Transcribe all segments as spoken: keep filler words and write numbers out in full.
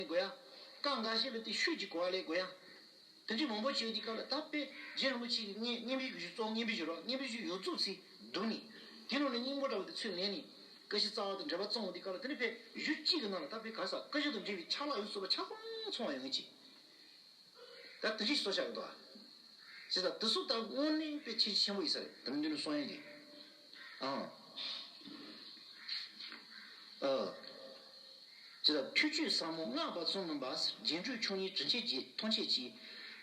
དགོས་ཡ། ཀ་འགའ་ཤས་ལ་དེ་ཤོད་ཀྱི་གོ་བ་ལེན་དགོས་ཡ། དེ་འདྲའི་མང་པོ་བྱས་དུས་སྐབས་ལ་ད་དཔེ་རྗེ་རིན་པོ་ཆེ་གི་སྙན་སྙན་པའི་གཞུང་གཙོ་བོ་སྙན་པའི་གཞུང་རོ། སྙན་པའི་གཞུང་ཡོངས་རྫོགས་ཚིག་བསྡུས་ནས་དེ་ནང་ནས་སྙིང་པོ་འདྲ་བོ་དེ་ཚུར་ལེན་ནས་ཀ་ཤི་རྩ་བ་དང་འགྲེལ་པ་བརྩམས་ཡོང་དུས་སྐབས་ལ། དེ་ནི་དཔེ་གཞུང་གཅིག་གི་ནང་ལ་ད་དཔེ་ག་རེ་ཟེར། ཀ་ཤི་དང་འབྲེལ་བའི་ཆ་ལག་ཡོངས་སུ་རྫོགས་པ་ཆ་ཚང་ཚང་བ་ཡོང་གི་ཅིག་ད་དེ་འདྲའི་བཟོ་བྱ་གི་འདུག་ཨ། ཅེས་དང་དེ་ཚོ་ད་དངོས་གནས་དཔེ་ཁྱད་ཆོས་ཆེན་པོ་ཡིན་ས་རེད། དེ་མི་འདུག་ནི་གསུང་ཡ་གི། ཨང་། ཨ། ཅེས་དང་ཐུགས་བཅུད་ཟབ་མོ་བསྔགས་པ་ཙམ་མིན་པ། རྒྱན་སྤྲོས་ཆོས་ཉིད་དྲི་མཆེད་ཀྱི་ཐམས་ཅད་ཀྱི་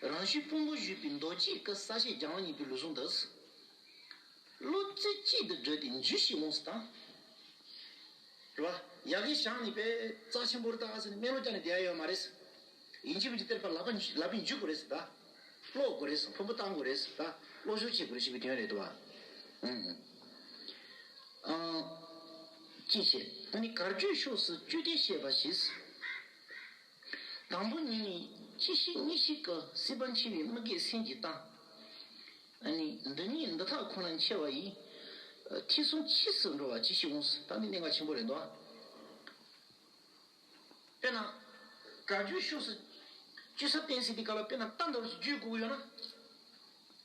རང་བཞིན་ཕུང་པོ་བཞུགས་པའི་མདོ་སྐྱེས་ཀྱི་ས་བཅད་རྒྱལ་དབང་བརྙེས་པའི་ལུགས་ཟུང་འདི། བློ་རྩེ་གཅིག་ཏུ་བསྒྲིལ་ཏེ་འཇུ་ཞིག་འོང་ཟེར་དང་། རེད་བ། ཡ་གི་བཞག་ནས་པས་རྩ་ཆེན་པོ་རེད་ད་ཟེར་ནས་སྨོན་ལམ་རྒྱག་ནས་བསྡད་ཡ་ཡོད་མ་རེད། ཡིན་གཅིག་མིན་གཅིག་དེར་ཕར་ལག་པ་ལག་པས་འཇུ་དགོས་རེད་ཟེར་ད། ཀློག་དགོས་རེད་ཟེར། ཕུར་བུ་བཏང་དགོས་རེད་ཟེར་ད། བློ་སྦྱོང་བྱེད་དགོས་རེད་ཞེས་པའི་དོན་རེད་དོ། ཨང་། ཨང་། ཅི་བྱེད། ད་ནི་གར་བརྗོད་ཕྱོགས་སུ་བཅུད་དེ་བཤད་པ་བཞིན། དང་པོ་ཉིད་ནི་གཅིག་ཤེས་གཉིས་ཤེས་ཀྱི། སྲིད་པ་འཆི་བའི་དམིགས་གཏད་སེམས་ཀྱིས་བཏང་། ཨ་ནི་འདི་ཉིད་འདི་དག་ཁོ་ན་འཆི་བ་ཡི། ཐེག་གསུམ་ཕྱིས་སུ་འགྲོ་བ་ཅི་ཞིག་འོང་ཟེར། ད་འདི་གནད་འགག་ཆེན་པོ་རེད་འདུག་དཔེར་ན། གར་བརྗོད་ཕྱོགས་སུ་བཅུད་ས་བསྟན་ཟེར་དུས་སྐབས་ལ། དཔེར་ན་རྟ་འདྲ་བོ་ཞིག་བརྗོད་དགོས་ཀྱི་ཡོད་ན།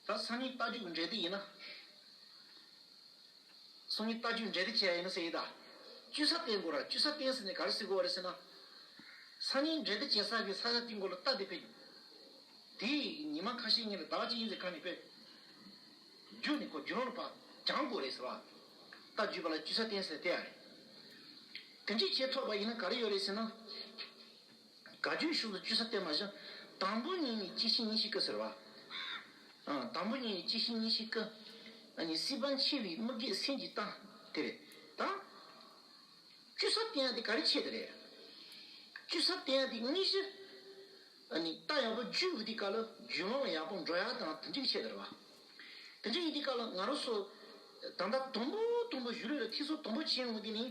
ད་སང་ཉིན་རྟ་རྒྱུག་འགྲན་བསྡུར་ཡིན་ན། སང་ཉིན་རྟ་རྒྱུག་འགྲན་བསྡུར་བྱས་ཡིན་ན་ཟེར་ཡིན་ད། བཅུད་ས་བསྟན་དགོས་ར། བཅུད་ས་བསྟན་ཟེར་ནས་ག་རེ་ཟེར་དགོས་རེད་ཟེར་ན། སང་ཉིན་འགྲན་བསྡུར་བྱེད་ས་གི་ས་ཆ་དེ་མགོ་ལ་རྟ་དེ་ཕེབས། དེ་ཉི་མ་ཁ་ཤས་སྔོན་ལ་ཟླ་བ་གཅིག་ཡིན་ཟེར་ག་ནས་ཕེབས། རྒྱུགས་ནས་ཁོ་རྒྱུགས་ལོང་ལ་ཕར་སྦྱང་དགོས་རེད་ཟེར་བ། རྟ་རྒྱུག་པ་ལ་བཅུད་ས་བསྟན་ཟེར་དེ་ཨ་རེད། དེ་འདྲས་བྱེད་ཐུབ་པ་ཡིན་ན་ག་རེ་ཡོད་རེད་ཟེར་ན། གར་བརྗོད་ཕྱོགས་སུ་བཅུད་ས་བསྟན་པ་བཞིན། དང་པོ་ཉིད་ནི་གཅིག་ཤེས་གཉིས་ཤེས་ཀྱི་ཟེར་བ། ཨ། དང་པོ་ཉིད་ནི་གཅིག་ཤེས་གཉིས་ཤེས་ཀྱི། ཨ་ནི་སྲིད་པ་འཆི་བའི་དམིགས་གཏད་སེམས་ཀྱིས་བཏང་། དེ་རེད་ད། བཅུད་ས་བསྟན་ཡ་དེ་ག་རེ་བྱས་དེ་རེད། བཅུད་ས་བསྟན་ཡ་དེ་དངོས་གཞི། ཨ་ནི་རྟ་ཡག་པོ་རྒྱུག་དུས་སྐབས་ལ་རྒྱུགས་ལོང་ལ་ཡག་པོ་འགྲོ་ཡ་དང་དེ་འདྲས་བྱས་དེ་རེད་བ། དེ་འདྲས་ཡིན་དུས་སྐབས་ལ་ང་རང་ཚོ་ད་ལྟ་དང་པོ་དང་པོ་གཞུང་ལུགས་ལ་ཐེ་ཚོམ་དང་པོ་བྱེད་འོང་དུས་ནི།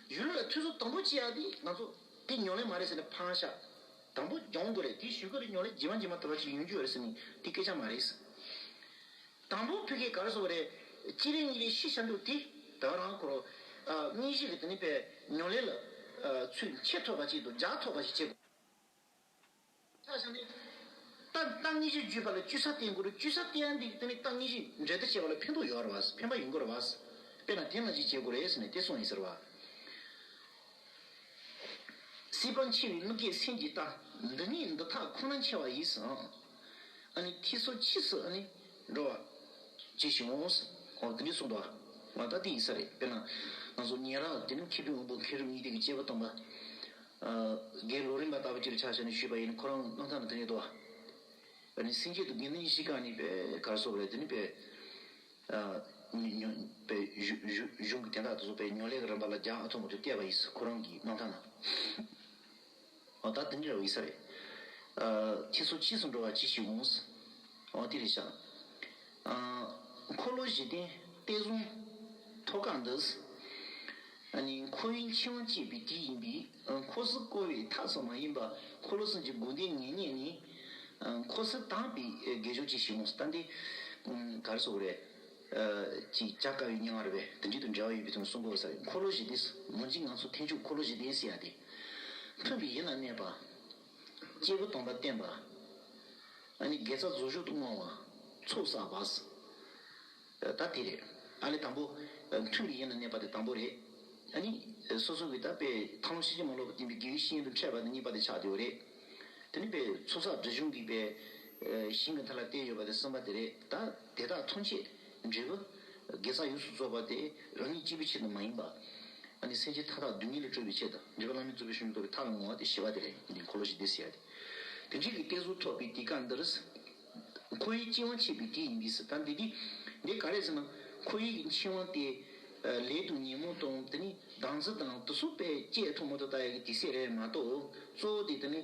གཞུང་ལུགས་ལ་ཐེ་ཚོམ་དང་པོ་བྱེད་ཡ་དེ་ང་ཚོ་དེ་ཉམས་ལེན་མ་རེད་ཟེར་ནས་ཕངས་ཤག་དང་པོ་སྦྱང་དགོས་རེད། དེའི་གཞུག་གུ་ལ་ཉམས་ལེན་རྗེས་མ་རྗེས་མ་དུ་བ་ཅིག་ཡོང་རྒྱུ་ཡོད་རེད་ཟེར་ནས་དེ་སྐད་ཆ་མ་རེད། དང་པོ་ཕ་གིར་ག་རེ་ཟེར་བ་རེད། གཅིག་རེ་གཉིས་རེ་ཤེས་བྱ་འདུག་དེ་ད་རང་ཁོ་རང་། ཨ། དངོས་གཞི་གི་དེ་ནི་པའི་ཉམས་ལེན་ལ། ཨ། ཚུར་འཁྱེར་ཐུབ་པ་ཅིག་དང་སྦྱར་ཐུབ་པ་ཞིག་བྱེད་དགོས། ཆ་བཞག་ནས། ད་ལྟ་དངོས་གཞི་བརྒྱུད་པ་ལ་བཅུད་ས་བསྟན་དགོས་རེད། བཅུད་ས་བསྟན་ཡ་འདི་དེ་ནི་ལྟ་ངན་གཞི་འགྲན་བསྡུར་བྱེད་པ་ལ་ཕན་ཐོགས་ཡོད་རེད་བ། ཕན་པ་ཡོང་གི་རེད་བ། དཔེར་ན་དེ་ནང་བཞིན་བྱེད་དགོས་རེད་ཟེར་ནས་དེ་གསུངས་ཡིན་ཟེར་བ། སྲིད་པ་འཆི་བའི་དམིགས་གཏད་སེམས་ཀྱིས་བཏང་། འདི་ཉིད་འདི་དག་ཁོ་ན་འཆི་བ་ཡིས་ཟེར། ཨ་ནི་ཐེག་གསུམ་ཕྱིས་སུ་ཨ་ནི་འགྲོ་བ་ཅི་ཞིག་འོང་ཟེར། འོ་དེ་འདྲས་གསུངས་འདུག་ང་ད་དེ་ཡིན་ས་རེད། དཔེར་ན་ང་ཚོ་ཉེ་རབས་དེ་ནི་མཁས་པའི་དབང་པོ་མཁས་གྲུབ་གཉིས་ལྡན་གྱི་སྐྱེས་བུ་དམ་པ། ཨ། དགེ་ལོ་རིམ་པ་ལྟ་བུ་ཅིག་ལ་ཆ་བཞག་ནས་ཞུས་པ་ཡིན་ན། ཁོ་རང་རྣམ་ཐར་ན་དེ་འདྲས་འདུག་ཨ་ནི་སེམས་བསྐྱེད་དང་དགེ་འདུན་གཉིས་ཀ་ནི་པས་ག་རེ་ཟེར་དགོས་རེད། དེ་ནི་པས། ཨ། ཉོན་ཉོན་པས་གཞུང་གཞུང་གཞུང་གི་དོན་དག་དེ་ཚོ་པས་ཉམས་ལེན་གྱི་རིམ་པ་ལ་རྒྱ་ཨ་ཐུར་མ་ཐུར་བལྟས་པ་ཡིན་ཟེར། ཁོ་རང་གི་རྣམ་ཐར་ན། འོ་ད་དེ་འདྲ་ཡིན་ས་རེད། ཨ། ཐེག་གསུམ་ཕྱིས་སུ་འགྲོ་བ་ཅི་ཞིག་འོང་ཟེར། འོ་དེ་རེད་ཤག་ཨ། འཁོར་ལོ་བཞི་ལྡན་གཏེར་བཟུང་ཐོག་ཁ་འདི། ཨ་ནི་འཁོར་བའི་འཆིང་བ་བཅད་པའི་དུས་ཡིན་པས། འཁོར་གསུམ་བསྐོར་བའི་མཐའ་ཙམ་མ་ཡིན་པ། འཁོར་ལོ་གསུམ་གྱི་འགོག་བདེན་ངེས་རྙེད་ནི། འཁོར་གསུམ་དག་པའི་དགེ་སྦྱོར་ཅི་ཞིག་འོང་ཟེར། ད་འདི་ག་རེ་ཟེར་དགོས་རེད། ཅིག་བྱ་དཀའ་བའི་སྙན་ངག་རེད་པས། དེ་འདྲའི་དང་འབྲེལ་བ་ཡོད་པའི་དོན་གསུང་དགོས་ས་རེད། འཁོར་ལོ་བཞི་ལྡན་ཟེར། མ་གཞི་ང་ཚོ་ཐེག་མཆོག་འཁོར་ལོ་བཞི་ལྡན་ཟེར་ཡ་དེ། མཐུན་པའི་ཡིད་ལ་གནས་པ། སྐྱེས་བུ་དམ་པ་བསྟེན་པ། ཨ་ནི་དགེ་རྩ་རྫོགས་སྦྱོང་དུ་བསྔོ་བ། ཚོགས་བསགས་པ། ད་དེ་རེད། ཨ་ནི་དང་པོ། མཐུན་པའི་ཡིད་ལ་གནས་པ་དེ་དང་པོ་རེད། ཨ་ནི་སོ་སོ་གི་ད་དཔེ་ཐར་ལམ་ཤེས་བྱ་མ་ལོག་པར་བསྟན་པའི་དགེ་བའི་བཤེས་གཉེན་དང་འཕྲད་པ་དེ་གཉིས་པ་དེ་ཆགས་བསྡད་ཡོད་རེད། དེ་ནི་དཔེ་ཚོགས་བསགས་སྒྲིབ་སྦྱོང་གི་དཔེ་ཞིང་གི་མཐའ་ལ་བརྟེན་ཡོད་པ་དེ་གསུམ་པ་དེ་རེད། ད་དེ་དག་ཐམས་ཅད་འབྲས་བུ་དགེ་རྩ་ཡོངས་སུ་རྫོགས་པ་དེ་རང་ཉིད་གཅིག་པུའི་ཆེད་དུ་མ་ཡིན་པ། ཨ་ནི་སེམས་ཅན་མཐའ་དག་སྡུག་བསྔལ་ལས་སྐྲོད་པའི་ཆེད་དུ། འགྲེལ་པ་བླ་མེད་རྫོགས་པའི་སངས་རྒྱས་རྟོགས་པའི་ཐབས་ལ་བསྔོ་བ་དེ་བཞི་པ་དེ་རེད། འདི་འཁོར་ལོ་བཞི་ལྡན་ཟེར་ཡ་དེ། དེ་འདྲའི་གི་གཏེར་གཟུགས་ཐོབ་པའི་དུས་སྐབས་འདིར། འཁོར་བའི་འཆིང་བ་བཅད་པའི་དུས་ཡིན་པས་ཟེར། ད་འདི་འདི་འདི་ག་རེ་ཟེར་ན། འཁོར་བའི་འཆིང་བ་དེ་ལས་དང་ཉོན་མོངས་དང་དེ་ནི་སྡང་འཛིན་དང་དེ་ཚོ་དཔེ་བཅད་ཐུབ་མ་ཐུབ་ལྟ་ཡག་གི་དུས་ཚོད་རེད་མ་གཏོགས། གཙོ་བོ་དེ་དེ་ནི་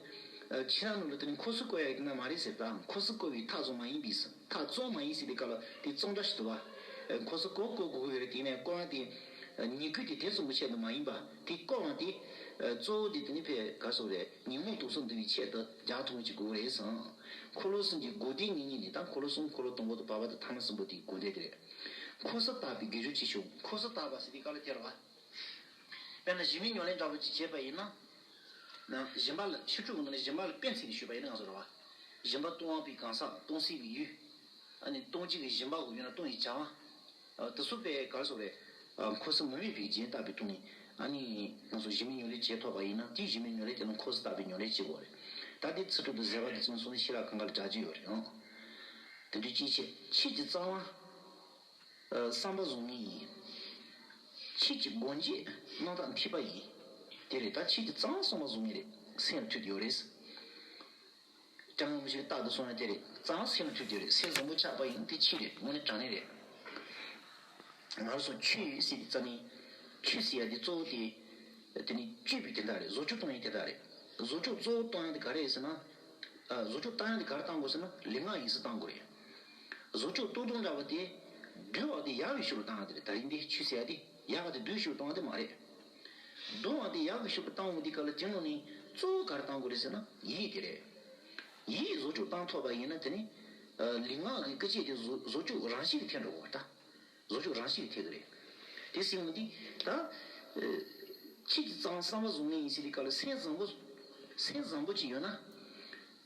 ཕྱི་ནང་ལ་དེ་ནི་འཁོར་གསུམ་བསྐོར་ཡག་གི་དེ་ན་མ་རེད་ཟེར། ད་འཁོར་གསུམ་བསྐོར་བའི་མཐའ་ཙམ་མ་ཡིན་པས་ཟེར། མཐའ་ཙམ་མ་ཡིན་ཟེར་དུས་སྐབས་ལ་དེ་ཙམ་འདྲ་ཞིག་འདུག་བ། འཁོར་གསུམ་བསྐོར་བསྐོར་དགོས་ཀྱི་ཡོད་རེད། དེ་ནས་བསྐོར་བ་དེ་ཉེས་ཀུན་གྱི་དེ་ཙམ་གྱི་ཆེད་དུ་མ་ཡིན་པ། དེ་བསྐོར་བ་དེ་གཙོ་བོ་དེ་དེ་ནི་ཕའི་ག་རེ་ཟེར་དགོས་རེད། ཉོན་མོངས་དུག་གསུམ་འདུལ་བའི་ཆེད་དུ་རྒྱག་ཐུབ་མཁན་ཅིག་དགོས་རེད་ཟེར། འཁོར་ལོ་གསུམ་གྱི་འགོག་བདེན་ངེས་རྙེད་ནི། ད་འཁོར་ལོ་གསུམ་འཁོར་ལོ་སྡོང་པོ་དང་བར་པ་དང་ཐ་མ་གསུམ་པོ་དེའི་འགོག་བདེན་དེ་རེད། འཁོར་གསུམ་དག་པའི་དགེ་སྦྱོར་ཅི་ཞིག་འོང་། འཁོར་གསུམ་དག་པ་ཟེར་དུས་སྐབས་ལ་དེ་རེད་བ། དཔེར་ན་གཞི་མེད་ཉམས་ལེན་འདྲ་བོ་ཅིག་བྱས་པ་ཡིན་ན། ན་སྦྱིན་པ་ལ་ཕྱི་དྲོ་གི་ནང་ནས་སྦྱིན་པ་ལ་དཔེ་མཚོན་ནས་ཞུས་པ་ཡིན་ན་ང་ཚོ་རེད་བ། སྦྱིན་པ་གཏོང་བ་པའི་གང་ཟག་གཏོང་སའི་གི་ཡུལ། ཨ་ནི་གཏོང་བྱེད་ཀྱི་སྦྱིན་པ་གི་ཡུལ་ན་གཏོང་བའི་བྱ་བ། དེ་ཚོ་དཔེ་ག་རེ་ཟེར་དགོས་རེད། འཁོར་ས་མི་དམིགས་པའི་རྒྱན་བཏགས་པའི་ཐོག་ནས་ཨ་ནི་ང་ཚོ་གཞི་མེད་ཉམས་ལེན་བྱེད་ཐུབ་པ་ཡིན་ན་དེའི་གཞི་མེད་ཉམས་ལེན་དེ་ལ་འཁོར་ས་བཏགས་པའི་ཉམས་ལེན་བྱེད་དགོས་རེད། ད་དེ་ཚིག་གྲོགས་དང་ཟེར་བ་དེ་ཚོ་ནི་སོང་ནས་ཤེས་རབ་གང་ག་ལ་འདྲ་གྱི་ཡོད་རེད་ཨང་། དེ་འདྲའི་ཅིའི་ཕྱིར་ཆོས་ཀྱི་གཙང་བ། བསམ་པ་བཟུང་མིན་ཡིན། ཆོས་ཀྱི་སྒོ་འབྱེད་རྣམ་དག་མཐུས་པ་ཡིན། དེ་རེད། ད་ཆོས་ཀྱི་གཙང་བསམ་པ་བཟུང་མིན་རེད། སེམས་ལ་མཐུད་ཡོད་རེད། ཀྱང་མི་ཞིག་རྟག་ཏུ་སོང་ན་དེ་རེད། གཙང་སེམས་ལ་མཐུད་དེ་རེད། སེམས་བཟང་པོ་ཆགས་པ་ཡིན་དེ་ཆོས་རེད། དངོས་གནས་དྲང་གནས་རེད། ང་རང་ཚོ་ཆོས་ཟེར་དེ་རྩ་ནས་ཆོས་ཟེར་ཡ་དེ་གཙོ་བོ་དེ། དེ་ནི་སྤྱོད་པའི་དེ་དག་རེད། བཟོ་བཅོས་གཏོང་ཡ་དེ་དག་རེད། བཟོ་བཅོས་གཙོ་བོ་གཏོང་ཡ་དེ་ག་རེ་རེད་ཟེར་ན། བཟོ་བཅོས་བཏང་ཡ་དེ་ག་རེ་བཏང་དགོས་ཟེར་ན་ལུས་ངག་ཡིད་གསུམ་བཏང་དགོས་རེད། བཟོ་བཅོས་གཏོང་སྟངས་འདྲ་བ་དེ། སྡུག་བ་དེ་ཡག་གི་ཕྱོགས་ལ་བཏང་ཡ་དེ་རེད། ད་རིང་འདི་ཆོས་ཟེར་ཡ་དེ་ཡག་ག་དེ་སྡུག་ཕྱོགས་ལ་གཏོང་ཡ་དེ་མ་རེད། སྡུག་བ་དེ་ཡག་གི་ཕྱོགས་ལ་བཏང་འོང་དེ་ག་ལ་དེ་ནང་ནས་གཙོ་བོ་ག་རེ་བཏང་དགོས་རེད་ཟེར་ན་ཡིད་དེ་རེད། ཡིད་བཟོ་བཅོས་བཏང་ཐུབ་པ་ཡིན་ན་དེ་ནི། ལུས་ངག་གི་སྐུལ་བྱེད་དེ་བཟོ་བཟོ་བཅོས་རང་བཞིན་གྱིས་ཐེབས་འགྲོ་གི་རེད་ད། བཟོ་བཅོས་རང་བཞིན་གྱིས་ཐེབས་ཀྱི་རེད། དེ་སྲིད་ངོ་འདི་ད། ཆོས་ཀྱི་གཙང་བསམ་པ་བཟུང་མིན་ཡིན་ཟེར་དེ་ག་ལ་སེམས་བཟང་པོ། སེམས་བཟང་པོ་ཅིག་ཡོད་ན།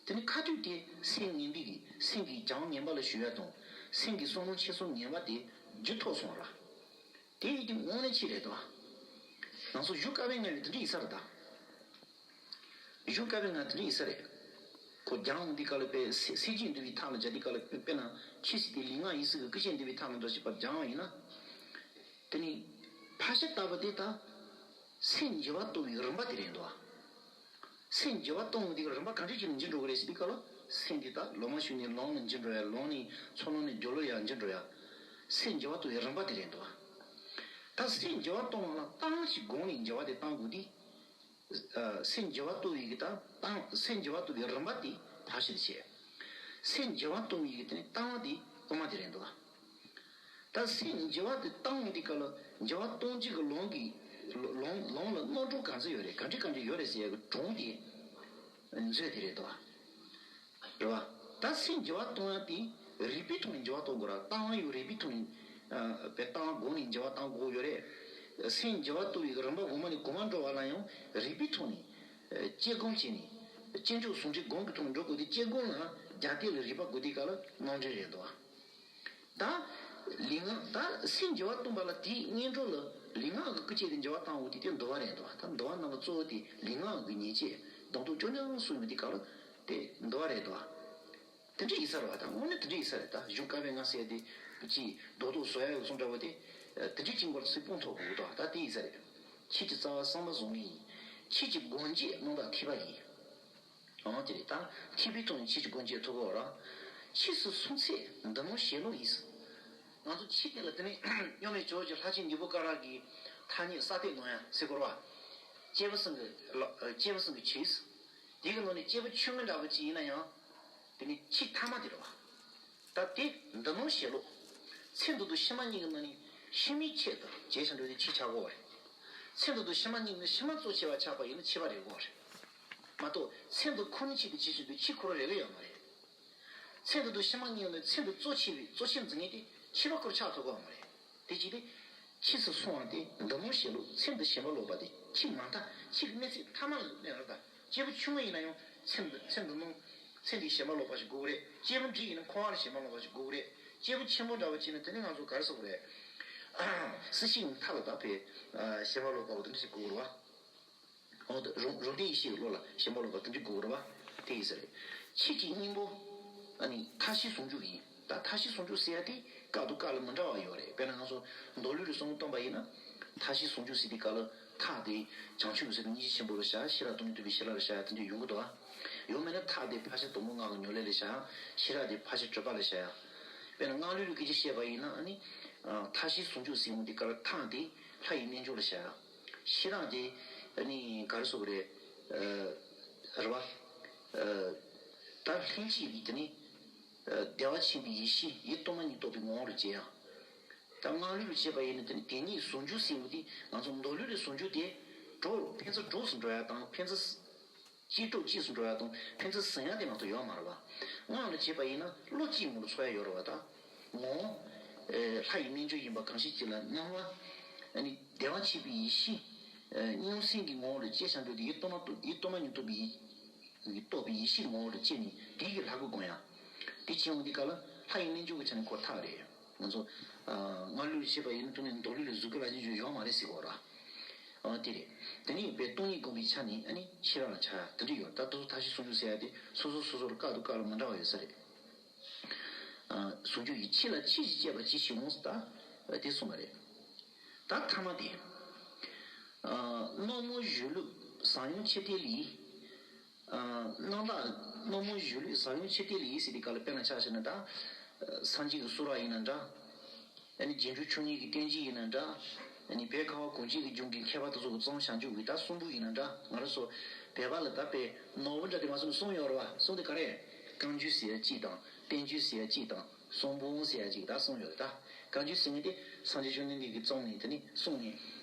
དེ་ནི་ཁ་ཐུག་དེ་སེམས་ངན་པའི་གི་སེམས་ཀྱི་གྱང་ངན་པ་ལ་ཞུ་ཡ་དང་སེམས་ཀྱི་བསམ་བློ་འཆར་གསོ་ངན་པ་དེ་བརྒྱུད་ཐུབ་སོང་ར། དེ་ཡིན་དུས་དངོས་གནས་ཆེ་རེད་དོ། ང་ཚོ་གཞུང་བཀའ་བསྟན་ལྔ་ཡོད་དེ་འདྲ་ཡིན་ས་རེད་ད། གཞུང་བཀའ་བསྟན་ལྔ་དེ་འདྲ་ཡིན་ས་རེད། ཁོ་སྦྱང་འོང་དུས་སྐབས་ལ་དཔེ་སེམས་སེམས་བསྐྱེད་འདུལ་བའི་ཐབས་ལ་སྦྱར་དུས་སྐབས་ལ་དཔེར་ན་ཆོས་ཟེར་དེ་ལུས་ངག་ཡིད་གསུམ་གྱི་སྐུལ་བྱེད་འདུལ་བའི་ཐབས་ལ་འདྲ་ཞིག་པར་སྦྱང་བ་ཡིན་ན། དེ་ནི་ཕར་ཕྱིན་ལྟ་བུ་དེ་ད། སེམས་འགྱུར་བ་གཏོང་བའི་རིམ་པ་དེ་རེད་འདུག་བ། སེམས་འགྱུར་བ་གཏོང་བའི་རིམ་པ་གང་འདྲ་ཞིག་ལ་འགྱུར་འགྲོ་གི་རེད་ཟེར་དུས་སྐབས་ལ་སེམས་དེ་དག་ལོ་མ་ཞུགས་ནས་ལོང་ལ་འགྱུར་འགྲོ་ཡ། ལོང་ནས་ཚོར་སྣང་ནས་སྦྱོར་ལ་ཡང་འགྱུར་འགྲོ་ཡ། སེམས་འགྱུར་བ་གཏོང་བའི་རིམ་པ་དེ་རེད་འདུག་བ། ད་སེམས་འགྱུར་བ་གཏོང་བ་ལ་བཏང་ཞིག་དགོངས་ནས་འགྱུར་བ་དེ་བཏང་དགོས་དུས། སེམས་འགྱུར་བ་གཏོང་བའི་གི་ད་བཏང་སེམས་འགྱུར་བ་གཏོང་བའི་རིམ་པ་དེ་ཕར་ཕྱིན་བྱས། སེམས་འགྱུར་བ་གཏོང་བའི་གི་དེ་ནི་བཏང་བ་དེ་དབུ་མ་དེ་རེད་འདུག་བ། ད་སེམས་འགྱུར་བ་དེ་བཏང་ཡོང་དུས་སྐབས་ལ་འགྱུར་བ་གཏོང་བྱེད་ཀྱི་ལོང་གི་ལོང་ལོང་ལ་རྣམ་གྲངས་ག་ཚོད་ཡོད་རེད། ག་འདྲ་ག་འདྲ་ཡོད་རེད་ཟེར་ཡ་གི་གྲངས་དེ་མཛོད་དེ་རེད་དོ། རེད་བ། ད་སེམས་འགྱུར་བ་གཏོང་ཡ་དེ་རིགས་པའི་ཐོག་ནས་འགྱུར་བ་གཏོང་དགོས་ར། བཏང་བ་ཡང་རིགས་པའི་ཐོག་ནས་པའི་བཏང་དགོས་ནས་འགྱུར་བ་གཏང་དགོས་ཡོད་རེད། སེམས་འགྱུར་བ་གཏོང་བའི་རིམ་པ་གོང་མ་ནས་གོང་མ་འགྲོ་བ་ལ་ཡང་རིགས་པའི་ཐོག་ནས་དཔྱད་སྒོམ་བྱས་ནས་དཔྱད་འཇོག་ཟུང་འབྲེལ་སྒོམ་གྱི་ཐོག་ནས་འགྲོ་དགོས་ཏེ་དཔྱད་སྒོམ་ལ་རྒྱ་སྐད་ལ་རིགས་པ་དགོས་དུས་སྐབས་ལ་རྣམ་འགྲེལ་རེད་དོ། ད། ལུས་ངག་ད་སེམས་འགྱུར་བ་གཏོང་བ་ལ་དེའི་སྔོན་འགྲོ་ལ་ལུས་ངག་གི་སྐུལ་བྱེད་དེ་འགྱུར་བ་བཏང་འོང་དུས་དེ་འདུལ་བ་རེད་དོ། ད་འདུལ་བ་རྣམས་ལ་གཙོ་བོ་དེ་ལུས་ངག་གི་ཉེས་བྱས་གདོང་ཐུག་སྐྱོ་ཉམས་སུ་ཡོང་དུས་སྐབས་ལ་དེ་འདུལ་བ་རེད་དོ། དེ་འདྲ་ཡིན་ས་རེད་བ། ད་དངོས་གནས་དེ་འདྲ་ཡིན་ས་རེད། ད་གཞུང་བཀའ་བསྟན་ལྔ་ཟེར་དེ་ཅིག་རྡོག་རྡོག་བཟོ་ཡ་ཡོད་སོང་འདྲ་བོ་དེ་དེ་འདྲའི་ཅིག་མགོ་ལ་ཚིག་སྤུངས་ཐུབ་དགོས་དོ། ད་དེ་ཡིན་ས་རེད། ཆོས་ཀྱི་རྩ་བ་བསམ་པ་བཟུང་མིན་ཡིན། ཆོས་ཀྱི་སྒོ་འབྱེད་རྣམ་དག་མཐུས་པ་ཡིན། འོ་དེ་རེད། ད་མཐུས་པའི་ཐོག་ནས་ཆོས་ཀྱི་སྒོ་འབྱེད་ཐུབ་དགོས་ར། ཕྱིས་སུ་གསུངས་ཚད་འདི་ནོ་ཞེས་ལུགས་ཡིན། ང་ཚོ་ཆོས་དེ་ལ་དེ་ནས་སྙོམས་མེད་ཇོ་བོ་རྗེ་ལྷ་ཆེན་འཇིགས་པ་སྐ་རགས་ཀྱི་ཐ་སྙད་གསར་གཏོད་གནང་ཡ་ཟེར་དགོས་ར་བ། སྐྱེས་བུ་གསུམ་གྱི་ལ་སྐྱེས་བུ་གསུམ་གྱི་ཆོས། དེ་གི་ནང་ནས་སྐྱེས་བུ་ཆུང་ངུ་འདྲ་བོ་ཅིག་ཡིན་ན་ཡང་། དེ་ནི་ཆོས་ཐ་མ་དེ་རེད་བ། ད་དེ་འདི་ནོ་ཞེས་ལུགས། ཚེ་འདི་དང་ཕྱི་མ་གཉིས་ཀྱི་ནང་ནས་ཕྱི་མའི་ཆེད་དུ་བྱས་ཤིང་འགྲོ་དེ་ཆོས་ཆགས་དགོས་པ་རེད། ཚེ་འདི་དང་ཕྱི་མ་གཉིས་ནི་ཕྱི་མ་གཙོ་ཆེ་བ་ཆགས་པ་ཡིན་ན་ཆོས་པ་རེད་དགོས་པ་རེད། མ་གཏོགས་ཚེ་འདི་ཁོ་ནའི་ཆེད་དུ་བྱས་ཤིང་འགྲོ་ཆོས་ཁོ་རང་རེ་གི་ཡོད་མ་རེད། ཚེ་འདི་དང་ཕྱི་མ་གཉིས་ནི་ཚེ་འདི་གཙོ་ཆེ་བའི་གཙོ་ཆེར་འཛིན་མཁན་དེ་ཆོས་པ་ཁོ་རང་ཆགས་ཐུབ་དགོས་པ་མ་རེད། དེ་ཅི་སྟེ། ཕྱིས་སུ་གསུངས་པ་དེ་འདི་ནོ་ཞེས་ལུགས། ཚེ་འདི་ཞེན་པ་ལོག་པ་དེ་ཆོས་མ་མཐའ་ཆོས་ཀྱི་གནས་ཚད་ཐ་མ་ལ་གནས་པར་གདའ། སྐྱེས་བུ་ཆུང་ངུ་ཡིན་ན་ཡང་ཚེ་འདི་ཚེ་འདི་ནོ། ཚེ་འདི་ཞེན་པ་ལོག་པ་ཞིག་དགོས་ཀྱི་རེད། སྐྱེས་བུ་འབྲིང་ཡིན་ན་འཁོར་བ་ལ་ཞེན་པ་ལོག་པ་ཞིག་དགོས་ཀྱི་རེད། སྐྱེས་བུ་ཆེན་པོ་འདྲ་བ་ཅིག་ན་དེ་ནི་ང་ཚོ་ག་རེ་ཟེར་དགོས་རེད། སྲིད་ཞིའི་མཐའ་ལ་དག་པའི་ཞེན་པ་ལོག་པ་བོ་དེ་འདྲ་ཞིག་དགོས་ཀྱི་རེད་བ། འོ་དེ་རང་རང་སྡེ་ཡེ་ཤེས་ཀྱི་བློ་ལ་ཞེན་པ་ལོག་པ་དེ་འདྲ་དགོས་ཀྱི་རེད་བ། དེ་ཡིན་ས་རེད། ཆོས་ཀྱི་སྙིང་པོ། ཨ་ནི་མཐའ་བཞི་ཟུང་འཇུག་ཡིན། ད་མཐའ་བཞི་ཟུང་འཇུག་ཟེར་ཡ་དེ་སྐབས་དང་སྐབས་ལ་མི་འདྲ་བ་ཡོད་རེད། དཔེར་ན་ང་ཚོ་མདོ་ལུགས་ལ་བསམ་བློ་གཏོང་པ་ཡིན་ན། མཐའ་བཞི་ཟུང་འཇུག་ཟེར་དུས་སྐབས་ལ་ཐག་དེ་བྱང་ཆུབ་ཟེར་དུས་སྙིང་རྗེ་ཆེན་པོ་ལ་བཞག་ཤེས་རབ་སྟོང་ཉིད་རྟོགས་པའི་ཤེས་རབ་ལ་བཞག་ཡ་དེ་འདྲ་ཡོང་གི་འདུག་ཨ། ཡོད་མེད་ན་ཐག་དེ་ཕར་ཕྱིན་དང་པོ་སྔགས་ཀྱི་ཉམས་ལེན་ལ་བཞག་ཤེས་རབ་དེ་ཕར་ཕྱིན་སྒྲུབ་པ་ལ་བཞག་ཡ། དཔེར་ན་སྔགས་ལུགས་ལ་སྐད་ཆ་བཤད་པ་ཡིན་ན་ཨ་ནི། མཐའ་བཞི་ཟུང་འཇུག་ཟེར་ཡོང་དུས་སྐབས་ལ་ཐག་དེ་ལྷ་ཡི་རྣལ་འབྱོར་ལ་བཞག་ཡ། ཤེས་རབ་དེ་ནི་ག་རེ་ཟེར་དགོས་རེད། རེད་བ། ད་ལྷན་སྐྱེས་ཀྱི་དེ་ནི་བདེ་བ་ཆེན་པོའི་ཡེ་ཤེས་ཡེ་གདོད་མ་ཉིད་རྟོགས་པའི་ངོ་བོ་ལ་བྱེད་ཡ། ད་སྔགས་ལུགས་ལ་བྱེད་པ་ཡིན་ན་དེ་ནི་དེ་ཉིད་ཟུང་འཇུག་ཟེར་བ་དེ་ང་ཚོ་མདོ་ལུགས་ལ་ཟུང་འཇུག་དེ་གྲོགས་ཕན་ཚུན་གྲོགས་སུ་འགྲོ་ཡ་དང་ཕན་ཚུན། གཅིག་གྲོགས་གཅིག་སུ་འགྲོ་ཡ་དང་ཕན་ཚུན་ཟིན་ཡ་དེ་མ་གཏོགས་ཡོད་མ་རེད་བ། སྔགས་ལ་བྱེད་པ་ཡིན་ན་བློ་གཅིག་ངོ་ལ་ཚོར་ཡ་ཡོད་རེད་བ་ད། ངོ་། ལྷ་ཡི་རྣལ་འབྱོར་ཡིན་པ་གང་ཞིག་གཅིག་ལ་སྣང་བ། ཨ་ནི་བདེ་བ་ཆེན་པོའི་ཡེ་ཤེས། ཨ། སྣང་སེམས་ཀྱི་ངོ་བོ་ལ་དཔྱད་བྱ་འདོད་དེ་ཡིད་རྟོག་མ་རྟོགས་ཡིད་རྟོག་མ་མྱོང་རྟོགས་པའི་ཡིད་རྟོག་པའི་ཡེ་ཤེས་ངོ་བོ་ལ་དཔྱད་ནས་དེ་གི་ལྷ་སྐུ་སྒོམ་ཡ། དེ་བྱེད་འོང་དུས་སྐབས་ལ་ལྷ་ཡི་རྣལ་འབྱོར་གྱི་ཆ་ནས་ཁོ་ཐག་རེད། ང་ཚོ་ཨ། སྔགས་ལུས་ལ་བྱེད་པ་ཡིན་ན་དོན་ནི་མདོ་ལུས་ལ་གཟུགས་སྐུ་ལ་ཅི་འཇུག་ཡོད་མ་རེད་ཟེར་གོ་ར། ཨ། དེ་རེད། དེ་ནས་དཔེ་སྟོང་ཉིད་སྒོམ་པའི་ཆ་ནས་ཨ་ནི་ཤེས་རབ་ལ་ཆ་དེ་འདྲ་ཡོད། ད་དུ་ཐབས་ཤེས་སུམ་ཅུ་ཟེར་ཡ་དེ་སོ་སོ་སོ་སོར་སྐབས་དང་སྐབས་ལ་མི་འདྲ་བ་ཡོད་ས་རེད། ཨ། ཟུང་འཇུག་ཡི་ཆེད་ལ་ཆེད་ཅིག་སྤྱད་པ་ཅི་ཞིག་འོང་ཟེར་ད་དེ་གསུངས་པ་རེད། ད་ཐ་མ་དེ། ཨ། རྣམ་སྨིན་གཞི་ལུས་ཟབ་ཡངས་ཆེ་བསྟོད་ལས། ཨ། རྣམ་དག་རྣམ་སྨིན་གཞི་ལུས་ཟབ་ཡངས་ཆེ་བསྟོད་ལས་ཟེར་དེ་ག་ལ་དཔེར་ན་ཆ་བཞག་ན་ད། སངས་རྒྱས་ཀྱི་གསུང་རབ་ཡིན་ན་འདྲ། ཨ་ནི་རྗེས་འཇུག་ཆོས་ཉིད་ཀྱི་བསྟན་བཅོས་ཡིན་ན་འདྲ། ཨ་ནི་བོད་ཁ་བ་གངས་ཅན་གྱི་ལྗོངས་ཀྱི་མཁས་པ་དེ་ཚོ་གི་རྩོམ་བྱང་ཆུབ་ཀྱི་ད་གསུང་འབུམ་ཡིན་ན་འདྲ། ང་རང་ཚོ་བོད་པ་ལ་ད་དཔེ་ནོར་བུ་འདྲ་དེ་མ་གསུངས་གསུངས་ཡོད་རེད་བ། གསུངས་དེ་ག་རེ། བཀའ་འགྱུར་ཟེར་ཡ་གཅིག་དང་བསྟན་བཅོས་ཟེར་ཡ་གཅིག་དང་གསུང་འབུམ་ཟེར་ཡ་གཅིག་ད་གསུངས་ཡོད་རེད། ད་བཀའ་འགྱུར་ཟེར་མཁན་དེ་སངས་རྒྱས་བཅོམ་ལྡན་འདས་ཀྱིས་རྩོམ་ནས་དེ་ནི་གསུངས་ནས།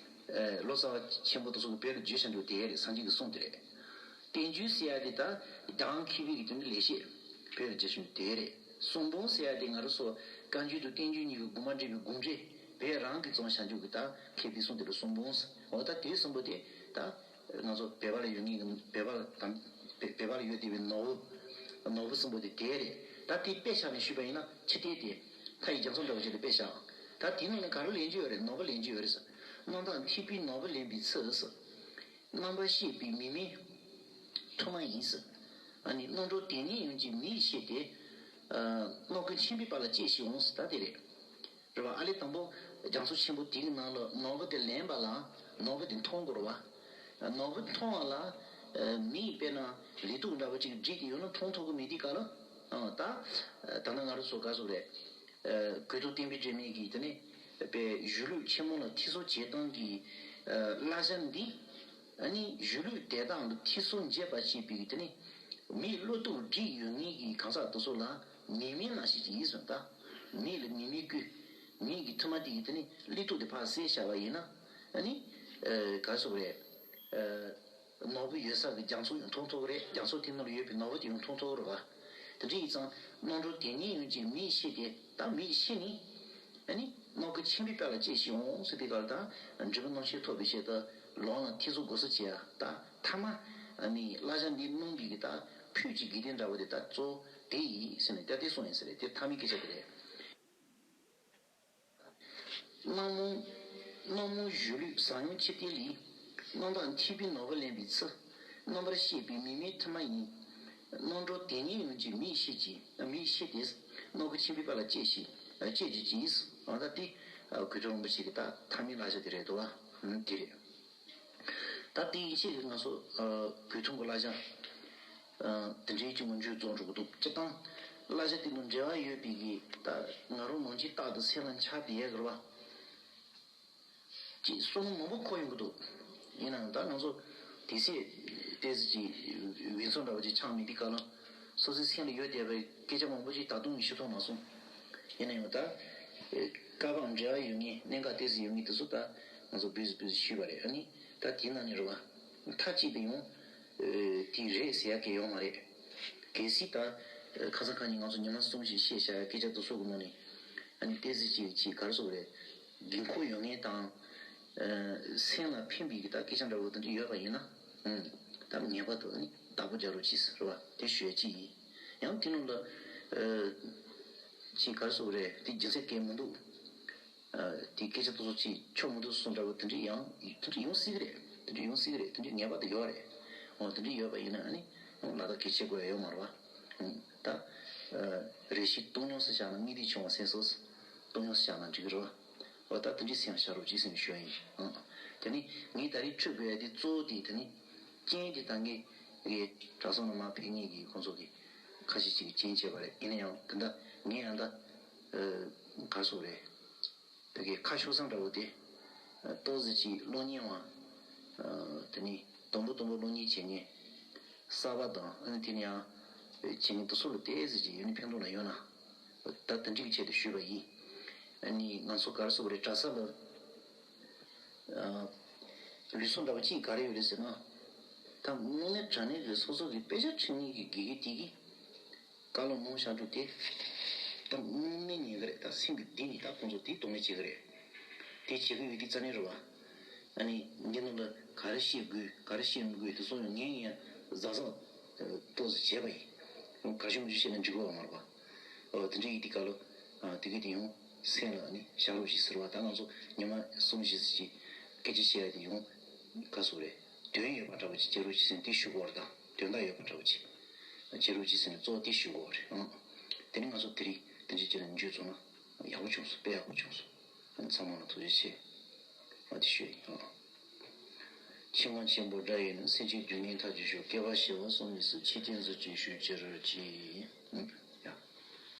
ཨ། ལོ་ཙཱ་བ་ཆེན་པོ་དེ་ཚོ་གིས་བོད་ལ་བསྒྱུར་བཞག་འདུག་དེ་རེད། སངས་རྒྱས་ཀྱི་གསུང་དེ་རེད། བསྟན་བཅོས་ཟེར་ཡ་དེ་ད་དང་མཁས་པའི་གི་དོན་དུ་ལེགས་བཤད་བོད་ལ་རྒྱ་ཆེན་དེ་རེད། གསུང་འབུམ་ཟེར་ཡ་དེ་ང་རང་ཚོ་བཀའ་འགྱུར་དང་བསྟན་བཅོས་གཉིས་ཀྱི་དགོངས་པ་འགྲེལ་བའི་དགོངས་འགྲེལ་བོད་རང་གི་རྩོམ་བྱང་ཆུབ་ཀྱི་ད་མཁས་པའི་གསུང་དེ་ལ་གསུང་འབུམ་ཟེར། འོ་ད་དེ་གསུམ་པོ་དེ་ད་ང་ཚོ་བོད་པ་ལ་ཡོད་ངེས་ཀྱི་བོད་པ་ལ་དང་བོད་པ་ལ་ཡོད་བསྡད་པའི་ནོར་བུ་ནོར་བུ་གསུམ་པོ་དེ་དེ་རེད། ད་དེ་དཔེ་བཞག་ནས་ཞུས་པ་ཡིན་ན་ཆེ་བསྟོད་དེ་ལྷ་ཡི་རྒྱ་མཚོ་འདྲ་བོ་ཅིག་ལ་དཔེ་བཞག་ད་དེ་ནང་ནས་ག་རེ་ལེན་རྒྱུ་ཡོད་རེད། ནོར་བུ་ལེན་རྒྱུ་ཡོད་རེད་ཟེར། རྣམ་དག་ཐེག་པའི་ནོར་བུ་ལེན་པའི་ཚུལ་ཟེར། རྣམ་པར་ཤེས་པའི་མིག་སྨན་ཐུར་མ་ཡིས། ཨ་ནི་རྣམ་གྲོལ་དེ་ཉིད་ཡོངས་ཀྱི་མིག་ཤེས་ཏེ། རྣམ་ཀུན་མཁྱེན་པའི་དཔལ་ལ་སྤྱད་ཞིག་འོང་ཟེར་ད་དེ་རེད། རེད་བ། ཨ་ལས་དང་པོ་རྒྱ་མཚོ་ཆེན་པོ་དེའི་ནང་ལ་ནོར་བུ་དེ་ལེན་པ་ལ་ནོར་བུ་དེ་མཐོང་དགོས་རེད་བ། ནོར་བུ་མཐོང་བ་ལ་མིག་དཔེར་ན་ལུས་སྟོབས་འདྲ་བོ་ཅིག་བསྒྲིགས་ཏེ་ཡོད་ན་མཐོང་ཐུབ་ཀྱི་མེད་དུས་ག་ལ། ད་ད་ལྟ་ང་རང་ཚོ་ག་ཟེར་རེད། གོས་ཐུབ་བསྟན་པའི་སྒྲོན་མེ་གིས་དེ་ནས་དཔེ་གཞུང་ལུགས་ཆེན་མོ་ལ་ཐེ་ཚོམ་བྱེད་སྟངས་ཀྱི་བསླབ་བྱ་འདི། ཨ་ནི་གཞུང་ལུགས་དེ་དག་ལ་ཐེ་ཚོམ་བྱེད་པ་བྱེད་པའི་དེ་ནི་མིའི་བློ་སྟོབས་བསྒྲིགས་ཡོད་ངེས་ཀྱི་གང་ཟག་དེ་ཚོ་ལ་མིག་སྨན་ནང་བཞིན་གྱི་ཡིན་ཟེར། ད་མིག་ལ་མིག་སྨན་བསྐུས། མིག་གི་ཐུར་མ་དེ་གིས་དེ་ནི་ལུས་སྟོབས་དེ་ཕར་གསལ་བཞག་པ་ཡིན་ན། ཨ་ནི་ག་ཟེར་རེད། ནོར་བུ་ཡོད་ས་གི་རྒྱ་མཚོ་ཡང་མཐོང་ཐུབ་ཀྱི་རེད། རྒྱ་མཚོ་དེ་ནང་ལ་ཡོད་པའི་ནོར་བུ་དེ་ཡང་མཐོང་ཐུབ་ཀྱི་རེད་བ། དེ་འདྲ་ཡིན་ཙང་རྣམ་གྲོལ་དེ་ཉིད་ཡོངས་ཀྱི་མིག་ཤེས་ཏེ་ད་མིག་ཤེས་ནས། ཨ་ནི་རྣམ་ཀུན་མཁྱེན་པའི་དཔལ་ལ་སྤྱད་ཞིག་འོང་ཟེར་དེ་གར་ད་འབྲས་བུ་རྣམ་བཞི་ཐོབ་པའི་ཆེད་དུ་ལོང་ལ་ཐེ་ཚོམ་དགོས་སུ་བྱེད་ཡ། ད་ཐ་མ་ཨ་ནི་བསླབ་བྱ་འདི་གནང་བའི་གི་ད་ཕུད་ཀྱི་དགེ་ལྡན་འདྲ་བོ་དེ་ད་གཙོ་བོ་དེ་ཡིན་ཟེར་ནས་ད་དེ་གསུངས་ཡིན་ཟེར་རེད། དེ་ཐ་མའི་སྐད་ཆ་དེ་རེད། རྣམ་སྨིན་རྣམ་སྨིན་གཞི་ལུས་ཟབ་ཡངས་ཆེ་བསྟོད་ལས། རྣམ་དག་ཐེག་པའི་ནོར་བུ་ལེན་པའི་ཚུལ། རྣམ་པར་ཤེས་པའི་མིག་སྨན་ཐུར་མ་ཡིས། རྣམ་གྲོལ་དེ་ཉིད་ཡོངས་ཀྱི་མིག་ཤེས་ཀྱི་མིག་ཤེས་ཏེ། རྣམ་ཀུན་མཁྱེན་པའི་དཔལ་ལ་སྤྱད་ཅིང་སྤྱད་བགྱིད་ཅིང་། འོ་ད་དེ་གུས་སྤྲུལ་རིན་པོ་ཆེ་གི་ད་ཐ་མའི་བསླབ་བྱ་དེ་རེད་དོ། དེ་རེད། ད་དེ་ཡིན་ཕྱིར་ང་ཚོ་གུས་ཐུང་གི་བསླབ་བྱ་དེ་འདྲའི་ཅིག་མངོན་བརྗོད་རྫོགས་འགྲོ་གི་འདུག་སྤྱིར་བཏང་བསླབ་བྱ་དེ་དང་འབྲེལ་བ་ཡོད་པའི་གི་ད་ང་རང་ནང་གི་རྟག་ཏུ་སེམས་ལ་འཆར་བསྡད་ཡ་གི་རེད་བ། ཅིག་བསམ་བློ་མང་པོ་འཁོར་ཡོང་གི་འདུག་ཡིན་ནའང་ད་ང་ཚོ་དེ་སྲིད་ཏོག་ཙམ་ཅིག་འོས་འཚམ་འདྲ་བོ་ཅིག་ཆགས་མེད་དུས་ག་ལ་སོ་སོའི་སེམས་ལ་ཡོད་བསྡད་པའི་སྐད་ཆ་མང་པོ་ཅིག་ད་དུང་ཞུ་ཐུབ་མ་སོང་། ཡིན་ན་ཡང་ད་བཀའ་དང་འབྲེལ་བ་ཡོད་མཁན་གནད་འགག་ཏོག་ཙམ་ཡོད་མཁན་དེ་ཚོ་ད་ང་ཚོ་སྦུག་སྦུག་ཞུས་པ་རེད། ཨ་ནི་ད་དེ་ནང་ནས་རེད་བ། མཐའ་གཅིག་ཏུ་ཡང་དེ་རེད་ཟེར་ཡ་གི་ཡོད་མ་རེད། གལ་སྲིད་ད་ཁ་སང་ཁ་ཉིན་ང་ཚོ་ཉི་མ་གསུམ་ཞིག་བཤད་བཞག་ཡ་སྐད་ཆ་དེ་ཚོ་གི་ནང་ནས་ཨ་ནི་ཏོག་ཙམ་ཅིག་ཅིག་ག་རེ་ཟེར་དགོས་རེད། དགོས་མཁོ་ཡོད་མཁན་དང་། ཨ། སེམས་ལ་ཕན་པའི་གི་ད་སྐད་ཆ་འདྲ་བོ་དེ་འདྲ་ཡོད་པ་ཡིན་ན། ཨང་། ད་ངེས་པར་དུ་ནི་བདག་པོ་རྒྱག་རོགས་གྱིས་ཟེར་བ་དེ་ཞུ་ཡ་གཅིག་ཡིན། ཡང་དེ་ནང་ལ། ཨ། ཅིག་ག་རེ་ཟེར་དགོས་རེད། དེ་རྒྱུ་མཚན་གང་ཡང་མི་འདུག་ཨ། དེ་སྐད་ཆ་དེ་ཚོ་ཅིག་ཆོ་མི་འདུག་གསུངས་འདྲ་བོ་དེ་འདྲ་ཡང་དེ་འདྲ་ཡོང་སྲིད་གི་རེད། དེ་འདྲ་ཡོང་སྲིད་གི་རེད། དེ་འདྲ་ངེས་པར་དུ་ཡོད་རེད། འོ་དེ་འདྲ་ཡོད་པ་ཡིན་ན་ནི་ལ་དྭགས་སྐད་ཆ་དགོས་ཡ་ཡོད་མ་རེད་བ། ཨང་། ད། ཨ། རེ་ཞིག་སྟོང་ཉིད་སུ་བཞག་ན་དངོས་འདི་བྱུང་བ་སེམས་སོ། སྟོང་ཉིད་སུ་བཞག་ན་འགྲིག་གི་རེད་བ། འོ་ད་དེ་འདྲའི་སེམས་བཞག་རོགས་གྱིས་ཟེར་ནས་ཞུ་ཡ་ཡིན། ཨང་། དེ་ནི་ངས་ད་རེས་འཁྲིད་དགོས་ཡ་དེ་གཙོ་བོ་དེ་དེ་ནི་རྐྱེན་དེ་ད་ངས་ངའི་གྲྭ་ཚང་ནང་མར་ཕེབས་མཁན་གྱི་ཁོང་ཚོ་གི་ཁ་ཤས་ཅིག་གིས་རྐྱེན་བྱས་པ་རེད། ཡིན་ན་ཡང་དེ་འདྲ་ངས་ཡང་ད། ཨ། ག་རེ་ཟེར་དགོས་རེད། བོད་སྐད་ཁ་ཤོར་ས་འདྲ་བོ་དེ། ཨ། ཏོག་ཙམ་ཅིག་གློག་བརྙན་བ། ཨ། དེ་ནི་དུམ་བུ་དུམ་བུ་གློག་བརྙན་བྱེད་མཁན་གསར་པ་དང་། ཨ་ནི་དེ་ནི་ཡང་བྱེད་མཁན་དེ་ཚོ་ལ་ཏོག་ཙམ་ཅིག་ཡང་ནི་ཕན་ཐོགས་ལ་ཡོང་ན། ད་དེ་འདྲའི་ཆེད་དུ་ཞུས་པ་ཡིན། ཨ་ནི་ང་ཚོ་ག་རེ་ཟེར་དགོས་རེད། གྲྭ་ས་ལ། ཨ། ལུགས་སྲོལ་འདྲ་བོ་གཅིག་ག་རེ་ཡོད་རེད་ཟེར་ན། ད་དངོས་གནས་དྲང་གནས་ཀྱི་སོ་སོ་གི་དཔེ་ཆ་འཁྲིད་མཁན་གྱི་དགེ་རྒན་དེ་གིས་བཀའ་སློབ་གནང་བཞག་འདུག་དེ། ད་དངོས་གནས་ཉན་གི་རེད། ད་སེམས་ཀྱི་གཏིང་ནས་ད་ཁོང་ཚོ་དེ་དོ་སྣང་བྱེད་གི་རེད། དེ་བྱེད་གི་ཡོད་དེ་རྩ་ནས་རེད་བ། ཨ་ནི་འདི་ནང་ལ་ག་རེ་བཤད་དགོས་ག་རེ་བཤད་མི་དགོས་དེ་སོགས་ཡང་ངས་ཡང་གཟབ་གཟབ་ཏོག་ཙམ་བྱས་པ་ཡིན། ག་ཤོད་མི་ཤོད་བཤད་ན་འགྲིག་གི་ཡོད་མ་རེད་པ། འོ་དེ་འདྲ་ཡིན་དུས་སྐབས་ལ་ཨ་དེ་གི་དེ་ཡང་སེམས་ལ་ནི་བཞག་རོགས་ཞེས་ཟེར་བ། ད་ང་ཚོ་ཉི་མ་གསུམ་བཞི་ཙམ་ཅིག་སྐད་ཆ་བཤད་ཡ་དེ་ཡང་ག་ཟེར་རེད། དོན་ཡོད་པ་འདྲ་པོ་ཅིག་བྱེད་རོགས་ཞེས་ཟེར་ནས་དེ་ཞུ་དགོས་རེད། ད་དོན་དག་ཡོད་པ་འདྲ་པོ་ཅིག་བྱེད་རོགས་ཞེས་ཟེར་ནས་གཙོ་བོ་དེ་ཞུ་དགོས་རེད་ཨང་། དེ་ནི་ང་ཚོ་དེ་རིང་དེ་འདྲ་ཅིག་ལ་མཇུག་རྫོགས་ན་ཡག་པོ་བྱུང་སོང་། དཔེ་ཡག་པོ་བྱུང་སོང་། ཨ་ནི་ཚང་མ་ལ་ཐུགས་རྗེ་ཆེ། ཨ་དེ་ཞུ་ཡིན་ཨང་། ཆེ་མ་ཆེན་པོ་སྒྲ་ཡིས་ནི། སེམས་ཅན་སྡུག་བསྔལ་མཐའ་ཅན་ཤོག་སྐྱེ་བ་བྱེ་བ་གསུམ་ལས་སུ། ཆེ་ཆུང་གཟུགས་ཅན་ཞུགས་ཅི་རུ་གྱིས།